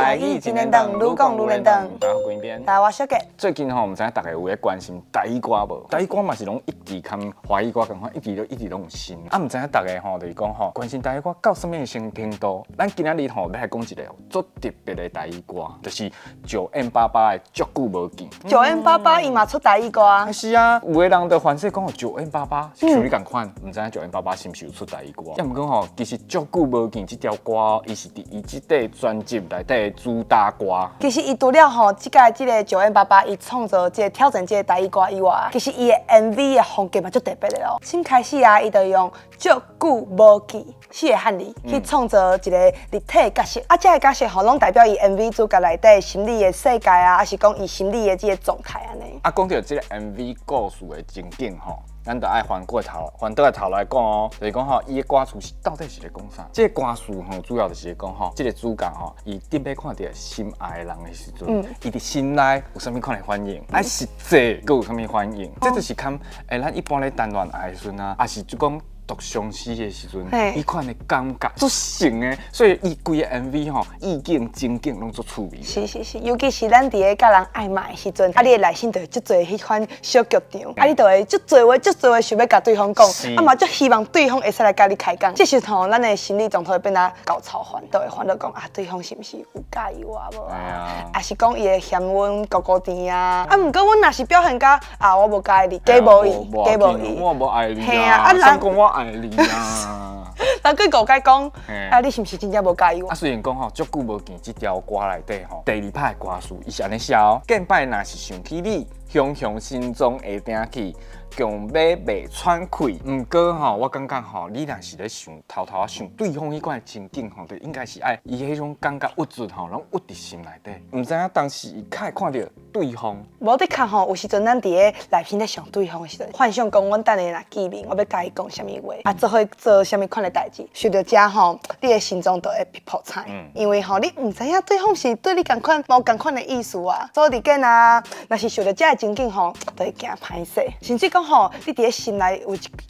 台語真連長，愈講愈連長。大家好，滾邊。大家我小杰。最近吼，毋知影大家有咧關心台語歌無？台語歌嘛是攏一直含華語歌仝款，一直都一直攏有新。啊，毋知影大家吼，就是講吼，關心台語歌到啥物程度？咱今仔日吼，欲來講一个足特別的台語歌，就是9M88的《足久無見》。 9M88伊嘛出台語歌。啊是啊，有的人就反說講吼，9M88是像你仝款，毋知影9M88是毋是有出台語歌？啊，毋過吼，其實《足久無見》這條歌，伊是佇伊這塊專輯內底的主打歌。其實伊除了吼，這個這个9M88伊創作這个挑戰這个台語歌以外，其實伊的 MV 的風格嘛足特別的咯。先開始啊，伊就用足久無見四个漢字去創造一个立體角色，啊，這个角色吼，攏代表伊 MV 主角內底心理的世界啊，抑是講伊心理的這个狀態按呢。啊，講著這个 MV 故事的情景吼，咱就愛翻過頭，翻倒來頭來講哦，就是講吼，伊的歌詞是到底是咧講啥？這个歌詞吼，主要就是咧講吼，這个主角吼，伊準備看著心愛的人的時陣，伊佇心內有啥物款的反應？啊，實際閣有啥物反應？這就是含咱一般咧談戀愛的時陣啊，抑是就講獨相思的時陣，彼款的感覺足像的，所以伊規个 MV 吼，意境情景攏足趣味。是是是，尤其是咱佇咧佮人曖昧的時陣，啊，你的內心就會足濟彼款小劇場，啊，你就會足濟話足濟話想欲共對方講，啊嘛足希望對方會使來佮你開講。這時候咱的心理狀態會變啊厚操煩，就會煩惱講啊，對方是毋是有佮意我無啊？抑是講伊會嫌阮糊糊甜啊？啊，毋過阮若是表現甲啊，我無佮意你，假無伊，假無伊，我無愛你啊，啊，講我愛你啊！人閣誤解講，啊，你是毋是真正無佮意我？啊，雖然講吼，足久無見這條歌內底吼，第二拍的歌詞，伊是按呢寫哦：見擺若是想起你，雄雄心臟會定去，強欲袂喘氣。毋過吼，我感覺吼，你若是咧想偷偷仔想對方彼款的情景吼，就應該是愛伊彼種感覺鬱卒吼，攏鬱佇心內底。毋知影當時伊較會看著對方。無的確吼，有時陣咱佇咧內心咧想對方的時陣，幻想講阮等下若見面，我欲共伊講啥物話，啊，做伙做啥物款的代誌，想著這吼，你的心臟就會噗噗顫，因為吼，你毋知影對方是對你仝款無仝款的意思啊，所以佇間啊，若是想著這个情景吼，就會驚歹勢，甚至講吼，你佇咧心內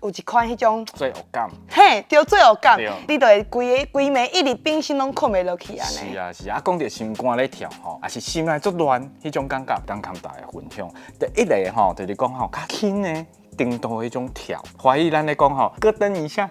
有一款彼種罪惡感。嘿，對，罪惡感，你就會規个規暝一日平身攏睏袂落去按呢。是啊是啊，講著心肝咧跳吼，抑是心內足亂彼種感覺，當共大家分享。第一个吼，就是講吼，較輕的程度彼種跳，華語咱咧講吼，咯噔一下，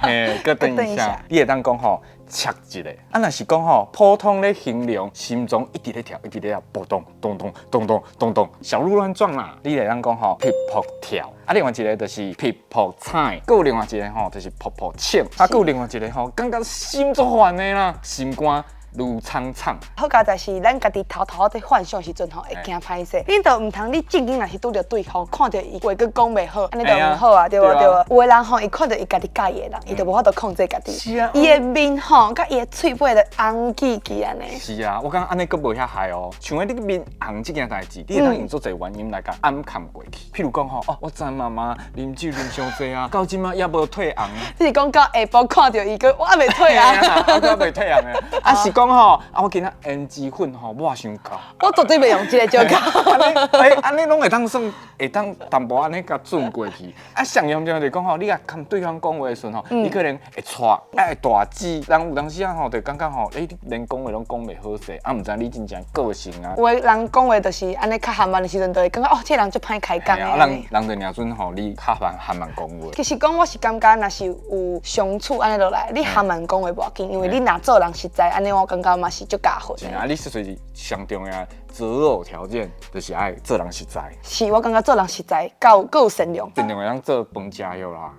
嘿，咯噔一下，你會當講吼，切一下。啊，若是講吼，普通咧形容心臟一直咧跳，一直咧跳，搏動，咚咚咚咚咚咚，小鹿亂撞啦。你會當講吼，噗噗跳。啊，另外一个就是噗噗顫，閣有另外一个吼，就是噗噗衝。啊，閣有另外一个吼，感覺心足煩的啦，心肝愈氅氅。好佳哉是咱家己偷偷佇幻想時陣吼，會驚歹勢。你就毋通你正經若是拄著對方，看著伊話閣講袂好，按呢就毋好啊，對無對無？有的人吼，伊看著伊家己佮意的人，伊就無法度控制家己。是啊。伊的面吼，佮伊的喙尾就紅記記按呢。是啊，我感覺按呢閣無遐害哦。像你面紅這件代誌，你會當用足濟原因來共掩藏過去。譬如講吼，哦，我昨媽媽啉酒啉傷濟啊，到這馬猶無退紅。你是講到下晡看著伊閣我猶未退紅。我猶未退紅的。啊是講吼，啊我今仔胭脂粉吼抹傷厚。我絕對袂用這個借口。按呢，欸，按呢攏會當算，會當淡薄按呢共轉過去。啊，上嚴重就是講吼，你若共對方講話的時陣吼，你可能會掣，啊會大舌，人有當時啊吼，就感覺吼，欸，你連講話攏講袂好勢，啊，毋知你真正個性啊。有的人講話就是按呢較含慢的時陣，就會感覺哦，這個人足歹開講的。啊，人人就領準吼，你較含含慢講話。其實講我是感覺，若是有相處按呢落來，你含慢講話無要緊，因為你若做人實在，按呢我感覺嘛是足加分。是啊，你說是上重要擇偶條件，就是愛做人實在。是，我感覺做人實在，夠夠有善良。善良會當做飯食藥啦。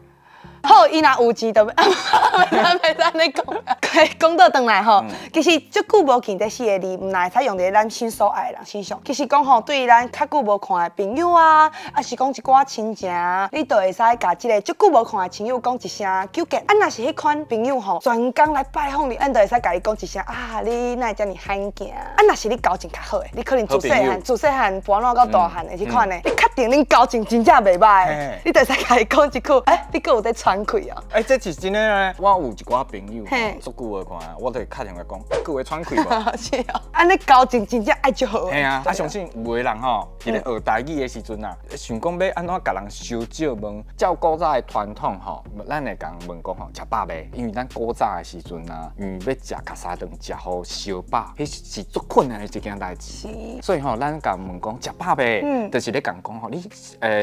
好，伊若有錢就袂使按呢講，講倒轉來吼，其實足久無見這四个字，毋但會使用佇咱心所愛的人身上。其實講吼，對咱較久無看的朋友啊，抑是講一寡親情，你都會使共這个足久無看的親友講一聲久見。啊，若是彼款朋友吼，專工來拜訪你，咱就會使共伊講一聲啊，你哪會遮爾罕見？啊，若是你交情較好的，你可能自細漢自細漢搬攏到大漢的這款的，你確定恁交情真正袂䆀，你就會使共伊講一句，欸，你閣有佇喘喘氣啊。欸，這是真的呢。我有一寡朋友足久無看，我就會敲電話講，閣會喘氣無？是哦，按呢交情真正愛足好。嘿啊，啊，相信有的人吼，佇咧學台語的時陣啊，想講欲按怎共人相借問，照古早的傳統吼，咱會共問講吼，食飽未？因為咱古早的時陣啊，因為欲食較三頓食予相飽，彼是足困難的一件代誌。所以吼，咱共問講食飽未？就是咧共講吼，你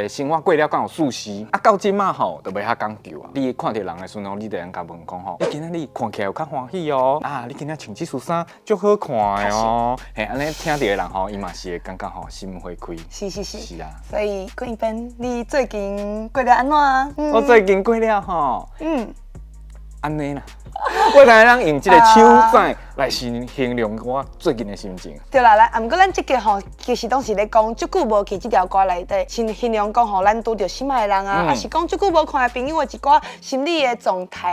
生活過了敢有舒適？啊，到這馬吼，就袂遐講究啊。你看著人的時陣，你就會共問講吼，你今仔日看起來有較歡喜哦。啊，你今仔穿這束衫足好看的哦。嘿，按呢聽著的人吼，伊嘛是會感覺吼心花開。是啊。所以郭一芬，你最近過得按怎啊？我最近過了吼，按呢啦。我來咱用這个手指來形容我最近的心情。對啦，咱啊，毋過咱這個吼，其實攏是咧講足久無去這條歌內底，先形容講吼，咱拄著心愛的人啊，抑是講足久無看的朋友的一寡心理的狀態。